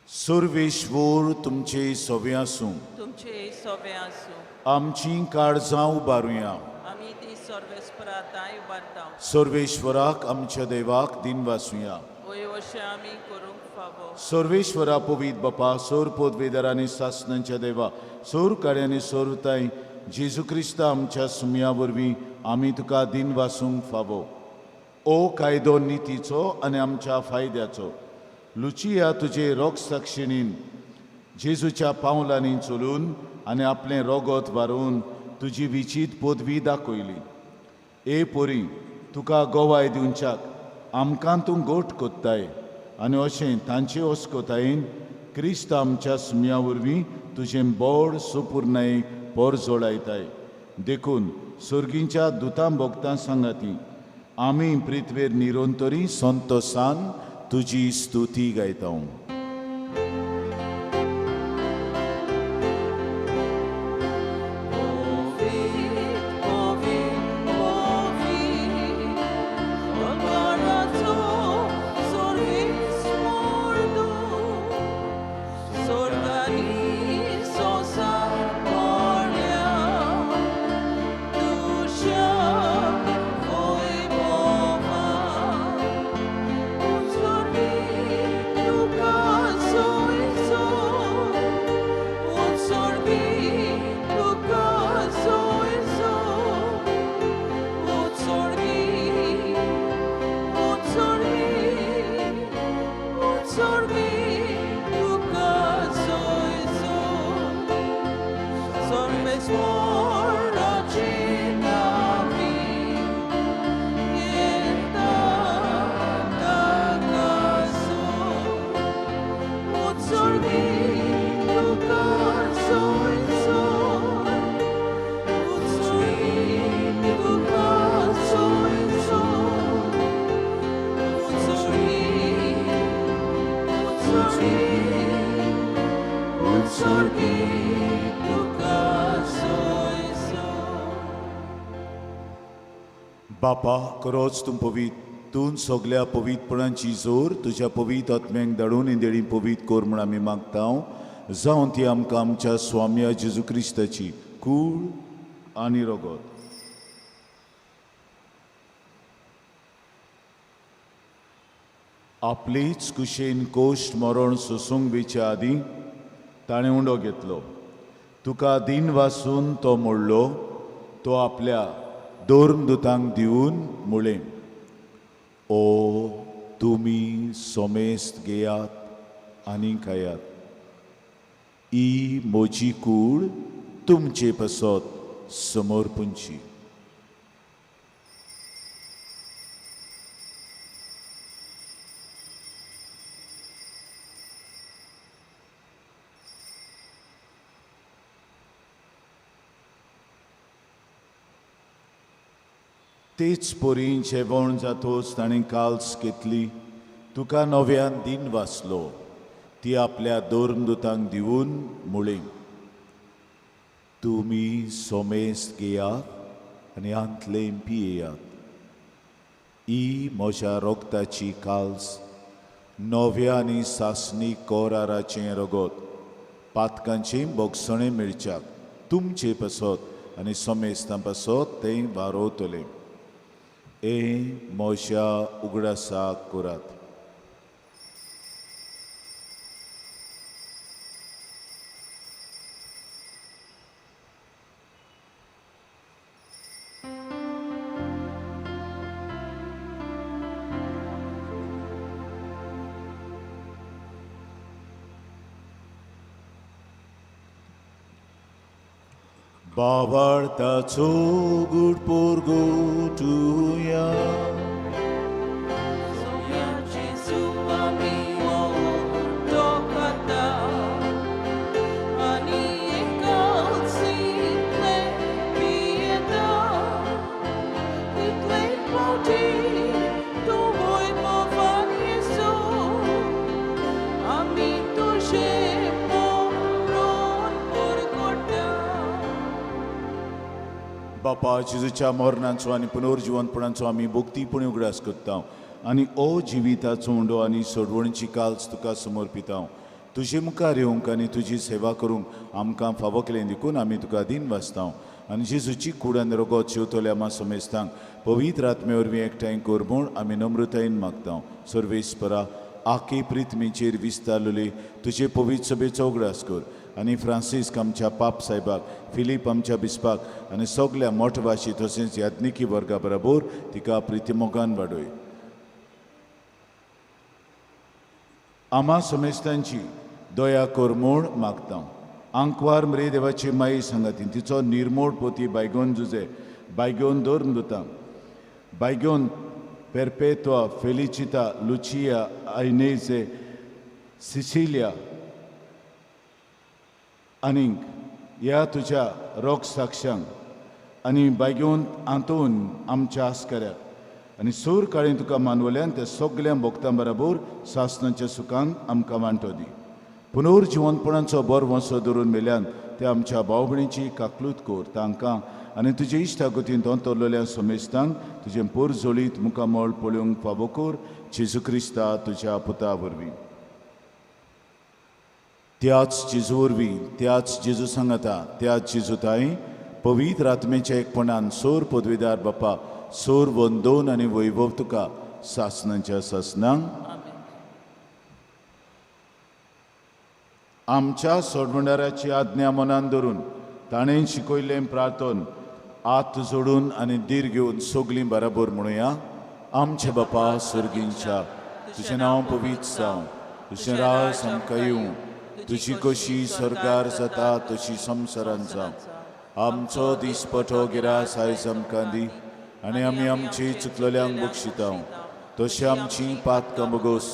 सर्वेश्वर तुमचे सवे आसूं. तुमचे सोबे आसूं. आमचीं काळजां उबारुया. आमी ती सर्वेस्परा तांय उबारता. सर्वेश्वराक आमच्या देवाक दिनवासुया. वय अशें आमी करूंक फावो. सर्वेश्वरा, पवीत बापा, सोर पोदवेदार आनी सासनांच्या देवा, सोर कार्यानी सोरताय जेजू क्रिस्ता आमच्या सुमया वरवीं आमी तुका दिनवासूंक फावो. ओ कायदो नितीचो आनी आमच्या फायद्याचो, लुचिया तुजे रोग साक्षिणीन जेजूच्या पावलांनी चलून आनी आपलें रोगोत वारोवन तुजी विचीत पदवी दाखयली. ए पोरी, तुका गोवाय दिवच्याक आमकां तूं गोट कोत्ताय आनी अशें तांचे ओस्कोतायेन क्रिस्त आमच्या सुमया वरवीं तुजें बोड सुपुर्णाय पोरजोळायताय. देखून सर्गींच्या दुतां भोगतां सांगाती आमी पृथ्वेर निरंतरी संतोसान तुजी स्तुती गायता. बापा, खरोच तूं पवीत, तूं सगल्या पवीतपणाची जोर तुज्या पवीत आत्म्यांक धाडून इंदेळी पवीत कर म्हूण आमी मागता. जावं ती आमकां आमच्या स्वाम्या जेजू क्रिस्ताची कूळ आनी रगत. आपलीच कुशेन कोश्ट मरण सोसूंक वेच्या आदीं ताणें उंडो घेतलो. तुका दीन वासून तो मोडलो, तो आपल्या धर्मदुतांक दिवन मुळें, ओ तुमी सोमेस्त घेयात आनी खायात, ही म्हजी कूड तुमचे पासत समर्पूंची. तेच परी जेवण जातोच ताणें काल्स घेतली, तुका नव्यान दीन वाचलो, ती आपल्या धर्मदुतांक दिवन मुळें, तुमी सोमेस्त घेयात आनी हांतलें पियेयात, ही म्हज्या रोगताची काल्स, नव्या आनी सासणी कोराराचें रगत, पातकांचें भोगसणें मेळच्याक तुमचे पासत आनी सोमेस्तां पासत तें वारोवतलें. हें म्हज्या उगडासाक करात. बाबार्थाचो गूट पोरगोटुया. सोम्या जेजू आमी ओटो खाता आनी एकालसींतले पियेता तितले फावटी तूं वैभवान येसो आमी तुजें मरण परगटा. बापा, जेजूच्या मरणाचो आनी पुनर्जिवंतपणाचो आमी भक्तीपणी उगडास करता आनी ओ जिविताचो उंडो आनी सोडवणीची काल्स तुका समर्पिता. तुजे मुखार येवंक आनी तुजी सेवा करूंक आमकां फावो केलें देखून आमी तुका दीन वाचता. आनी जेजूची कूड आनी रगत शेवतल्या आमा समेस्तांक पवित्र आत्मे वरवीं एकठांय कर म्हूण आमी नम्रतायेन मागता. सर्वेस्परा, आखे प्रिथमीचेर विस्तारलेली तुजे पवित्र सभेचो उगडास कर आनी फ्रांसीस्क आमच्या पाप साहेबाक, फिलीप आमच्या बिस्पाक आनी सगल्या मोठभाशी तशेंच याज्ञिकी वर्गा बरोबर तिका प्रितीमोगान वाडय. आमा समेस्तांची दया कर म्हूण मागता. आंकवार मरे देवाची माई सांगाती तिचो निर्मोड पोती बायगोन जुजे, बायगोन दोर मृता, बायगोन पेरपेत्वा, फेलिचिता, लुचिया, आयनेजे, सिसिलिया आनीक ह्या तुज्या रोग साक्षांक आनी बायगोन आंतोन आमच्या आस्कऱ्याक आनी सूर काळी तुका मानवल्यान त्या सगल्या भोक्तां बरोबर सासणाच्या सुखान आमकां वांटो दी. पुनर्जिवंतपणाचो बरो वंसो धरून मेल्यान त्या आमच्या भाव भयणीची काकलूत कर. तांकां आनी तुजे इश्टागतीन दोंतरलेल्या समेस्तांक तुजें पोरजोळीत मुखामळ पळोवंक फावो कर, जेजू क्रिस्ता तुज्या पुता वरवीं. त्याच जेजू वरवीं, त्याच जेजू सांगता, त्याच जेजू ताई पवित्र आत्मेच्या एकपणान सोर पदवीदार बापा, सोर वंदोन आनी वैभव तुका सासणाच्या सासणांक. आमच्या सोडवणाराची आज्ञा मनान धरून ताणें शिकयल्लें प्रार्थन आत जोडून आनी धीर घेवन सगलीं बराबर म्हणुया. आमच्या बापा सर्गींच्या, तुजें नांव पवित्र जावं, तुजें राज आमकां येवं, तुजी कशी सरकार जाता तशी संवसारांत जावं. आमचो दिसपटो गिरास आयज आमकां दी आनी आमी आमची चुकलेल्यांक बक्षिता तशें आमची पातकां बगोस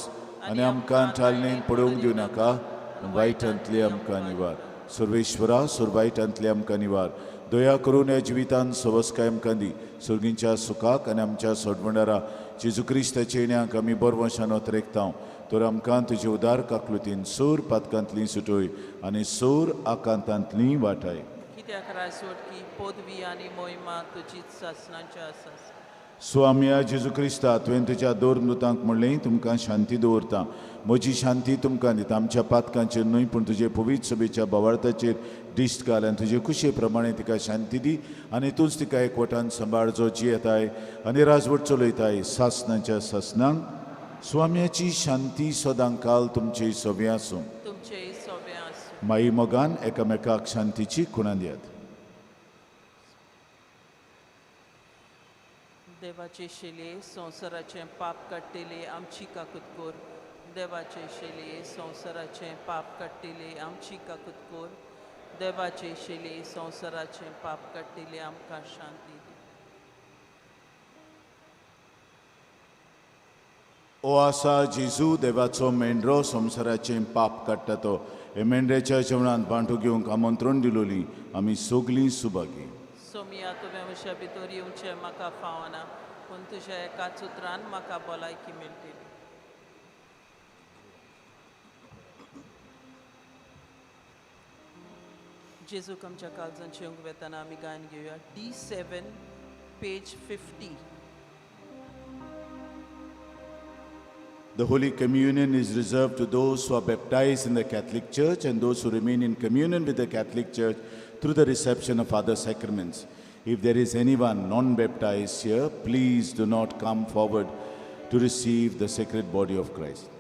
आनी आमकां ठालणेन पडोवंक दिवं नाका, वायटांतली आमकां निवार. सर्वेश्वरा, सुरवायटांतली आमकां निवार. दया करून ह्या जिवितान सवस्काय आमकां दी. सर्गींच्या सुखाक आनी आमच्या सोडवणारा जेजू क्रिस्ताच्या येण्याक आमी बरवशान अतरेकता. तर आमकां तुजे उदार काकलुतीन सूर पातकांतली सुटोय आनी सूर आकांतांतली वाटाय. कित्याक राजवटकी पदवी आनी मोहिमा तुजीच सासणाच्या आसा. स्वामया जेजू क्रिस्ता, तुवें तुज्या दोर मृतांक म्हणलें, तुमकां शांती दवरता, म्हजी शांती तुमकां दिता. आमच्या पातकांचेर न्हय पूण तुजे पवित्र सभेच्या भावार्थाचेर दिश्ट घाल आनी तुजे खुशे प्रमाणे तिका शांती दी आनी तूंच तिका एकवटान सांबाळ, जो जियेताय आनी राजवट चलयताय सासणाच्या सासणांक. स्वाम्याची शांती सदां काल तुमचे सोबे आसूं. तुमचे सोबे आसूं. माई मोगान एकामेकाक शांतीची खुणा दियात. देवाचे शेले संवसाराचें पाप काडटेले आमची काकूत कर. देवाचे शेले संवसाराचें पाप काडटेले आमची काकूत कर. देवाचे शेले संवसाराचें पाप काडटेले आमकां शांती दी. ओ आसा जेजू देवाचो मेंढरो, संवसाराचें पाप काडटा तो. हे मेंढऱ्याच्या जेवणांत बांटो घेवंक आमंत्रण दिलोली आमी सगलीं सुभागी. सोमिया, तुवें म्हज्या भितर येवचें म्हाका फावना, पूण तुज्या एकाच उतरान म्हाका भलायकी मेळटली. जेजूक आमच्या काळजान शेवंक वेतना आमी गायन घेवया. D7 page 50. The Holy Communion is reserved to those who are baptized in the Catholic Church and those who remain in communion with the Catholic Church through the reception of other sacraments. If there is anyone non-baptized here, please do not come forward to receive the sacred body of Christ.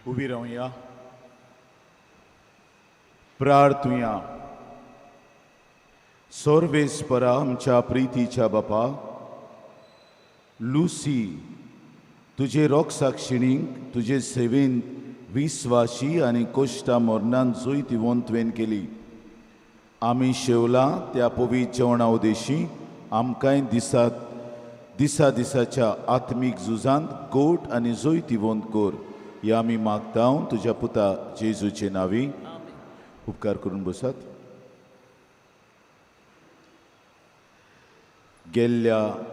उबी रावया, प्रार्थुया. सर्वेस्परा आमच्या प्रितीच्या बापा, Lucy तुजे रोगसाक्षिणींक तुजे सेवेंत विस्वाशी आनी कोश्टा मरणान जैतिवंत तुवें केली. आमी शेवला त्या पवित्र जेवणा उदेशी आमकांय दिसा दिसा दिसाच्या आत्मीक झुजांत गोट आनी जैतिवंत कर, हे आमी मागता तुज्या पुता जेजूचे नांवी. उपकार करून बसात. गेल्ल्या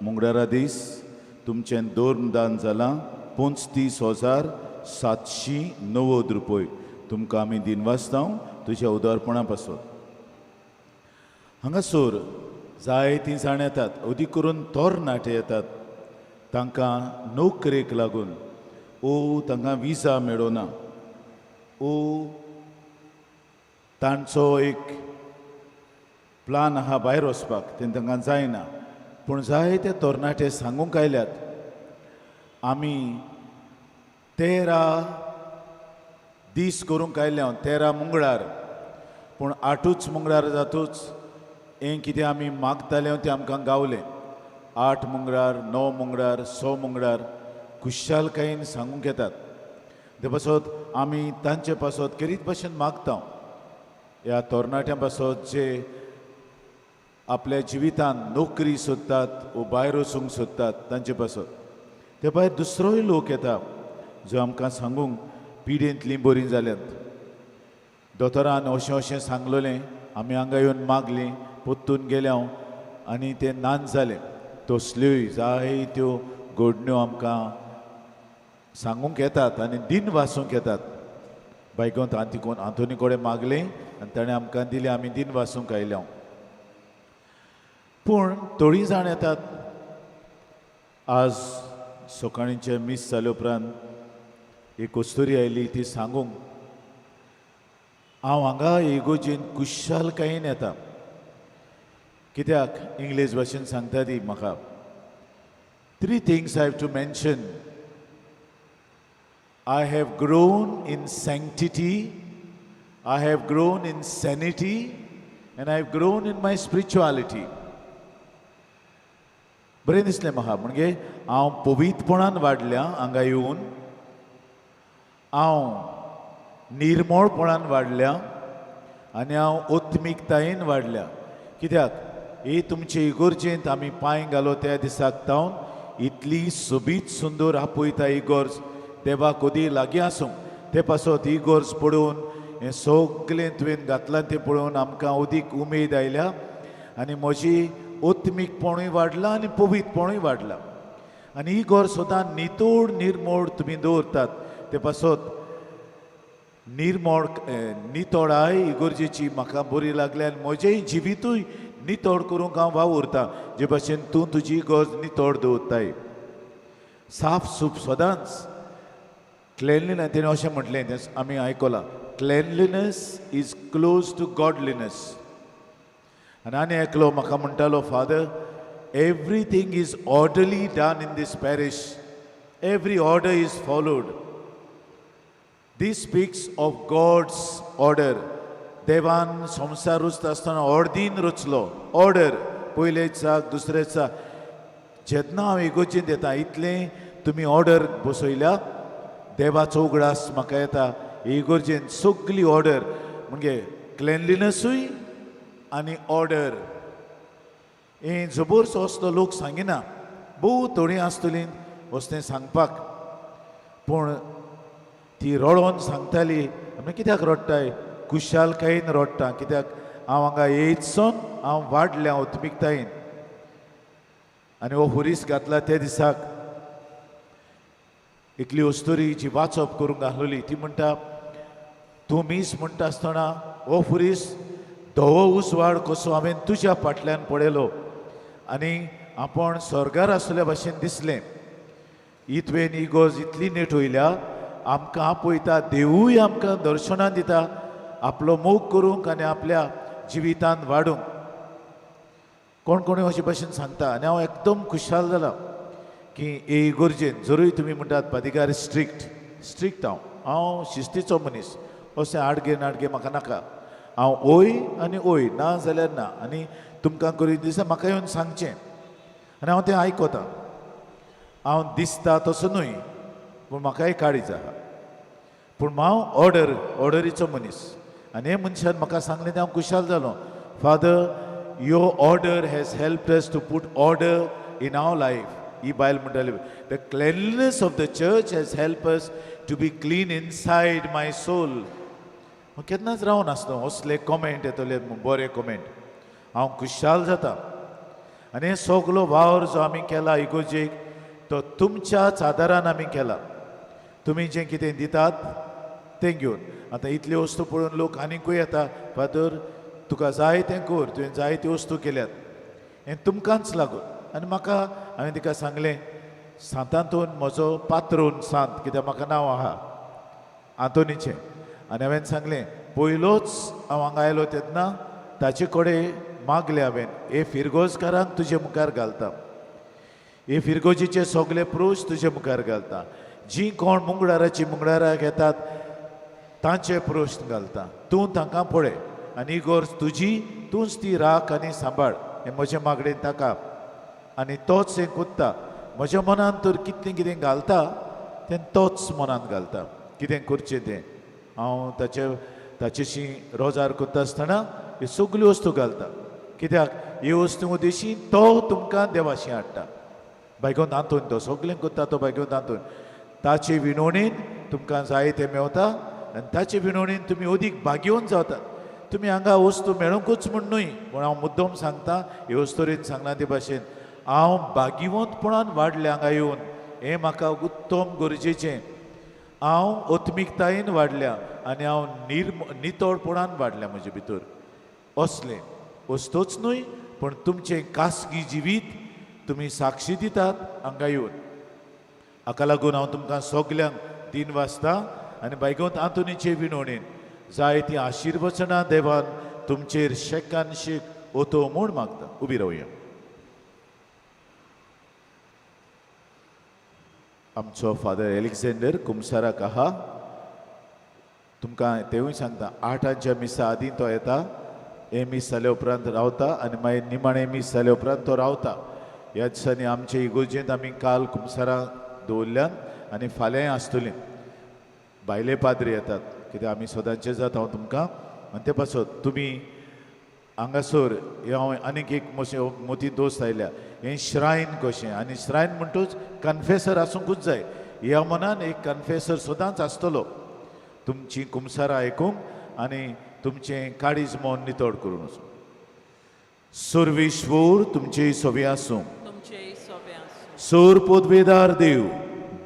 मुंगडारा दीस तुमचें दोन दान जालां 35,790 रुपय. तुमकां आमी दिनवासता तुज्या उदारपणा पासत. हांगासर जायतीं जाण येतात, अदीक करून तरणाटे येतात. तांकां नोकरेक लागून ओ तांकां विजा मेळना ओ तांचो एक प्लान आहा भायर वचपाक, तें तांकां जायना. पूण जायते तरणाटे सांगूंक आयल्यात, आमी 13 दीस करूंक आयल्या, 13 मंगळार, पूण 8ूच मंगळार जातूच हें कितें आमी मागताले तें आमकां गावलें. 8 मंगळार, 9 मंगळार, 6 मंगळार खुशालकायेन सांगूंक येतात. ते पासत आमी तांचे पासत खेरीत भशेन मागता, ह्या तरणाट्यां पासत जे आपल्या जिवितान नोकरी सोदतात वो भायर वचूंक सोदतात तांचे पासत. ते भायर दुसरोय लोक येता जो आमकां सांगूंक पिडेंतलीं बरीं जाल्यात, दोतोरान अशें अशें सांगलेलें, आमी हांगा येवन मागलीं, पोत्तून गेले हांव आनी तें नाच जालें. तसल्योय जायत्यो घडण्यो आमकां सांगूंक येतात आनी दिन वासूंक येतात. बायकोंत आंतिकोन आंतोनी कडेन मागलें आनी ताणें आमकां दिलें, आमी दिन वासूंक आयले हांव. पूण थोडीं जाण येतात, आज सकाळींचें मीस जाले उपरांत एक अस्तुरी आयली, ती सांगूंक, हांव हांगा इगोर्जेन खुशालकायेन येता. कित्याक? इंग्लीश भाशेन सांगता ती म्हाका, "Three things I have to mention. I have grown in sanctity, I have grown in sanity, and I have grown in my spirituality." बरें दिसलें म्हाका. म्हणजे हांव पवित्रपणान वाडल्या हांगा येवन, हांव निर्मळपणान वाडल्या आनी हांव आत्मिकतायेन वाडल्या. कित्याक ही तुमचे इगोर्जेंत आमी पांय घालो त्या दिसाक तावन इतली सोबीत सुंदर आपयता इगोर्ज. देवाक ओदी लागीं आसूंक ते पासत इगोर्ज पळोवन, हें सगलें तुवें घातलां तें पळोवन आमकां अदीक उमेद आयल्या आनी म्हजी आत्मीकपणूय वाडलां आनी पवित्रपणूय वाडलां आनी ही इगोर्ज सदां नितळ निर्मळ तुमी दवरतात. ते पासत निर्मळ नितळाय इगोर्जेची म्हाका बरी लागल्या आनी म्हजेंय जिवितूय नितळ करूंक हांव वावुरतां, जे भाशेन तूं तुजी इगोर्ज नितळ दवरताय, साफ सूफ सदांच, क्लेनलिनस. तेणें अशें म्हटलें, तें आमी आयकलां, "Cleanliness is close to godliness." आनी आनी एकलो म्हाका म्हणटालो, "Father, everything is orderly done in this parish. Every order is followed. This speaks of God's order." देवान संवसार रचता आसतना ऑर्दीन रचलो, ऑर्डर, पयले दिसाक, दुसरे दिसाक. जेन्ना हांव इगोर्जेंत येता, इतलें तुमी ऑर्डर बसयल्या, देवाचो उगडास म्हाका येता. इगोर्जेंत सगली ऑर्डर म्हणजे क्लेनलिनसूय आनी ऑर्डर हें जबरचो असलो लोक सांगिना. भोव थोडीं आसतलीं वस्तें सांगपाक. पूण ती रडोन सांगताली. आमी कित्याक रडटाय? खुशालकायेन रडटा, कित्याक हांव हांगा येयतसून हांव वाडलें आत्मिकतायेन. आनी हो हुरीस घातला त्या दिसाक एकली अस्तुरी जी वाचप करूंक घालोली, ती म्हणटा, तूं मीस म्हणटा आसतना हो फुरीस धवो उजवाड कसो हांवें तुज्या फाटल्यान पळयलो आनी आपूण स्वर्गार आसल्या भाशेन दिसलें. ही तुवें इगोर्ज इतली नेट वयल्या, आमकां आपयता, देवूय आमकां दर्शनां दिता आपलो मोग करूंक आनी आपल्या जिवितांत वाडूंक. कोण कोणूय अशे भाशेन सांगता आनी हांव एकदम खुशाल जाला की हे इगोर्जेन जरूय तुमी म्हणटात पादिगार स्ट्रिक्ट, स्ट्रिक्ट हांव. हांव शिस्तीचो मनीस, अशें आडगे नाडगे म्हाका नाका. हांव ओय आनी ओय, ना जाल्यार ना. आनी तुमकां करीत दिसा म्हाका येवन सांगचें आनी हांव तें आयकतां. हांव दिसता तसो न्हय, पूण म्हाकाय काळीज आहा, पूण हांव ऑर्डरीचो मनीस. आनी हे मनशान म्हाका सांगलें तें हांव खुशाल जालो. Father, your order has helped us to put order in our life. ही बायल म्हणटाली, the cleanliness of the church has help us to be clean inside my soul. हांव केन्नाच रावन आसलो असले कॉमेंट येतले, बरे कॉमेंट, हांव खुशाल जाता. आनी हे सगलो वावर जो आमी केला इगोर्जेक, तो तुमच्याच आदारान आमी केला. तुमी जें कितें दितात तें घेवन. आतां इतल्यो वस्तू पळोवन लोक आनीकूय येता, फादर तुका जाय तें कर, तुवें जाय त्यो वस्तू केल्यात, हें तुमकांच लागून. आनी म्हाका हांवें तिका सांगलें, सांतांतून म्हजो पात्रोन सांत, कित्याक म्हाका नांव आहा आंतोनीचें. आनी हांवें सांगलें, पयलोच हांव हांगा आयलो तेन्ना ताचे कडेन मागलें हांवें, हे फिरगोजकारांक तुजे मुखार घालता, हे फिरगोजीचे सगळे प्रोश तुजे मुखार घालता, जीं कोण मुंगडाराची मुंगडाराक येतात तांचे प्रश्न घालता, तूं तांकां पळय आनी ही गरज तुजी, तूंच ती राख आनी सांबाळ, हें म्हजें मागणें ताका. आनी तोच हें कोत्ता. म्हज्या मनान तर कितलें कितें घालता तें तोच मनांत घालता, कितें करचें तें. हांव ताचेशी रोजार करता आसतना ह्यो सगल्यो वस्तू घालता, कित्याक ह्यो वस्तू उदेशी तो तुमकां देवाशी हाडटा. बायगोन आंतोन तो सगळें करता, तो बायगोन आंतोन ताचे विनवणेन तुमकां जाय तें मेवता आनी ताचे विनवणेन तुमी अदीक भाग्योवन जातात. तुमी हांगा वस्तू मेळोंकूच म्हूण न्हय, पूण हांव मुद्दम सांगता, हे वस्तुरेन सांगला ते भाशेन हांव भाग्यवंतपणान वाडलें हांगा येवन, हें म्हाका उत्तम गरजेचें. हांव आत्मिकतायेन वाडल्या आनी हांव नितळपणान वाडल्या म्हजे भितर. असलें वस्तूच न्हय, पूण तुमचें खासगी जिवीत तुमी साक्षी दितात हांगा येवन. हाका लागून हांव तुमकां सगल्यांक दिन वाचता आनी बायगोंत आंतोनीचे विनवणेन जाय ती आशिर्वचनां देवान तुमचेर शेकान शेक ओतो म्हूण मागता. उबी रावया. आमचो फादर एलेक्झांडर कुमसाराक आहा, तुमकां तेवूय सांगता, 8आंच्या मिसा आदीं तो येता, हें मीस जाल्या उपरांत रावता आनी मागीर निमाणें मीस जाल्या उपरांत तो रावता. ह्या दिसांनी आमचे इगोर्जेंत आमी काल कुमसारां दवरल्यान आनी फाल्यांय आसतलीं. भायले पाद्री येतात, कित्याक आमी सदांचे जाता हांव तुमकां. आनी ते पासत तुमी हांगासर हें हांव आनीक एक मोती दोस्त आयल्या, हें श्रायन कशें, आनी श्रायन म्हणटूच कन्फेसर आसूंकूच जाय. ह्या मनान एक कन्फेसर सदांच आसतलो, तुमची कुमसारां आयकूंक आनी तुमचें काळीज मन नितळ करून वचूं. सर्वेश्वर तुमचे सवे आसूं. तुमचेय सोबे आसूं. सोर पोदवेदार देव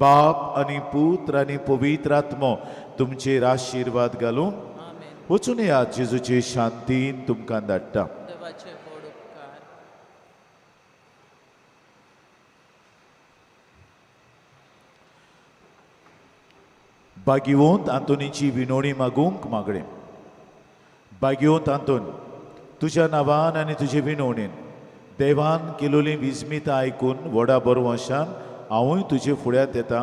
बाप आनी पुत्र आनी पवित्र आत्मो तुमचेर आशिर्वाद घालूं. आमेन. वचून येयात, जेजूचे शांतीन तुमकां धाडटा. देवाचे व्हड उपकार. बागिवंत आंतोनीची विनोणी मागूंक मागणें. बागिवंत आंतोन, तुज्या नांवान आनी तुजे विनवणेन देवान केलोलीं विस्मितां आयकून व्हडा बरवंशान हांवूय तुजे फुड्यांत येता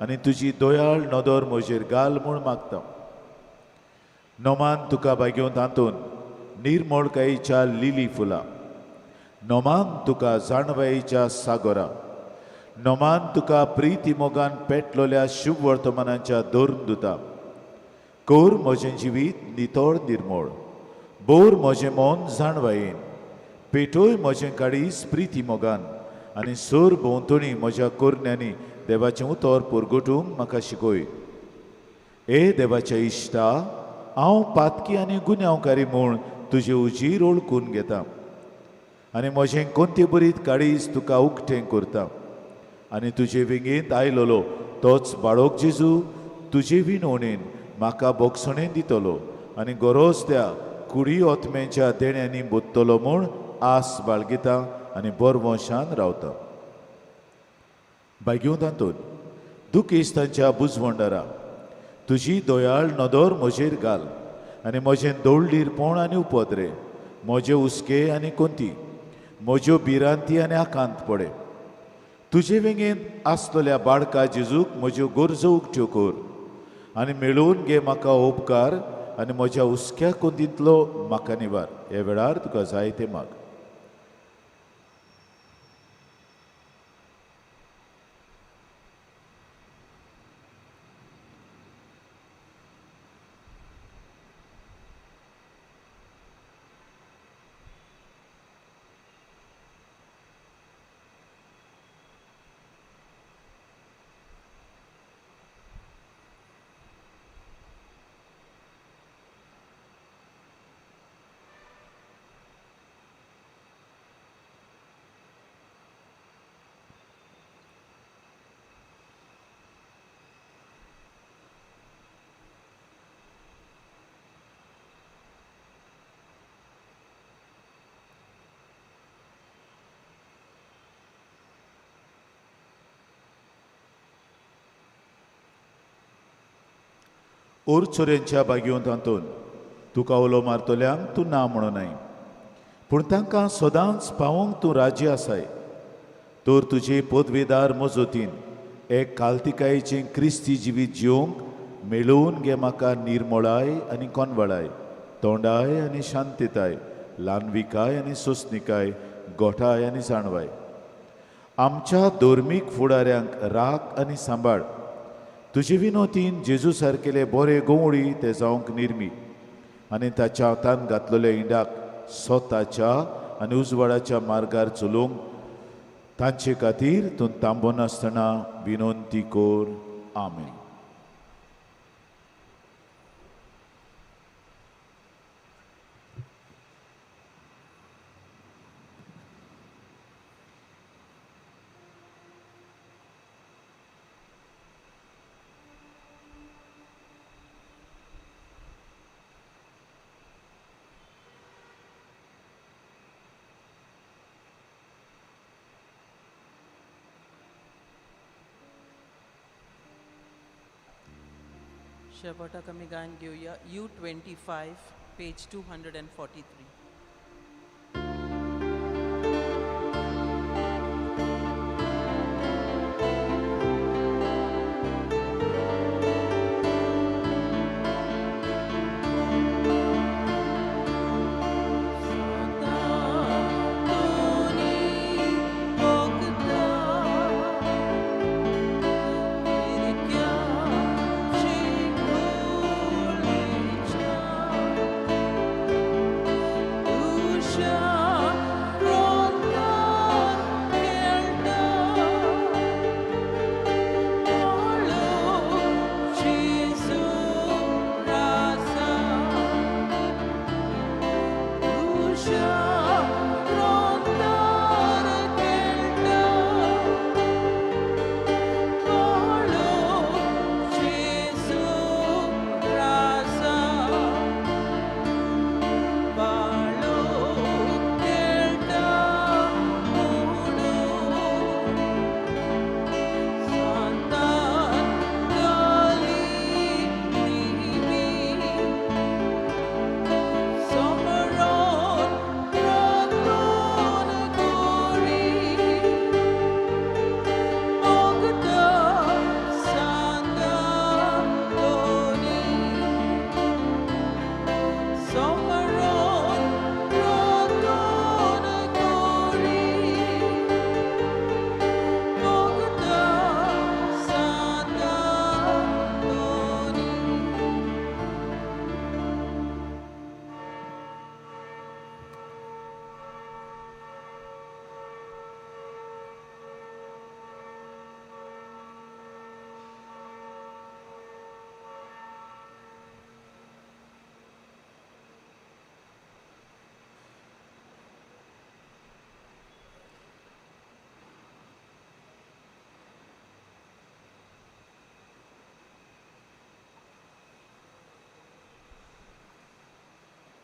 आनी तुजी दयाळ नदर म्हजेर घाल म्हूण मागता. नोमान तुका बागिवंत आंतोन निर्मळकायेच्या लिली फुलां, नोमान तुका जाणवायेच्या सागोरा, नोमान तुका प्रिती मोगान पेटलोल्या शुभ वर्तमानाच्या धर्म दुता. कर म्हजें जिवीत नितळ निर्मळ, बोर म्हजें मन जाणवायेन, पेटोय म्हजें काळीज प्रिती मोगान आनी सर भोंवतणी म्हज्या करण्यांनी देवाचें उतर परगटूंक म्हाका शिकय. ए देवाच्या इश्टा, हांव पातकी आनी गुन्यांवकारी म्हूण तुजे उजीर ओळखून घेता आनी म्हजें कोणते बरीत काळीज तुका उक्तें करता आनी तुजे वेंगेंत आयलोलो तोच बाळोक जेजू तुजे विनवणेन म्हाका बोगसणें दितलो आनी गरज त्या कुडी ओतम्याच्या देण्यांनी बोत्तलो म्हूण आस बाळगिता आनी बरवंशान रावता. बायगेवंत तातूंत दुखेस्तांच्या बुजवंडरा, तुजी दयाळ नदर म्हजेर घाल आनी म्हजें दोळडीरपण आनी उपद्रे, म्हजे हुस्के आनी कोंती, म्हज्यो भिरांती आनी आकांत पडे. तुजे वेंगेंत आसतल्या बाळका जेजूक म्हज्यो गरजो उक्त्यो कर. आनी मेळोवन घे म्हाका उपकार आनी म्हज्या हुस्क्या कोंतींतलो म्हाका निवार. ह्या वेळार तुका जाय तें माग. ओरचोऱ्यांच्या बागयोंत हातून तुका उलो मारतल्यांक तूं ना म्हणूनय, पूण तांकां सदांच पावोवंक तूं राजी आसाय. तर तुजे पदवेदार मजतीन एक कालतिकायेचें क्रिस्ती जिवीत जिवंक मेळोवन घे म्हाका निर्मळाय आनी कोनवळाय, तोंडाय आनी शांतताय, ल्हानविकाय आनी सोंसणिकाय, गोठाय आनी जाणवाय. आमच्या धर्मीक फुडाऱ्यांक राख आनी सांबाळ. तुजे विनोतीन जेजू सारकेले बरे गवळी ते जावंक निर्मी आनी ताच्या हातान घातलेल्या इंडाक स्वताच्या आनी उजवाडाच्या मार्गार चलोवंक तांचे खातीर तूं तांबोनासतना विनंती कर. आमेन. शेवटाक आमी गायन घेवया U25 page 243.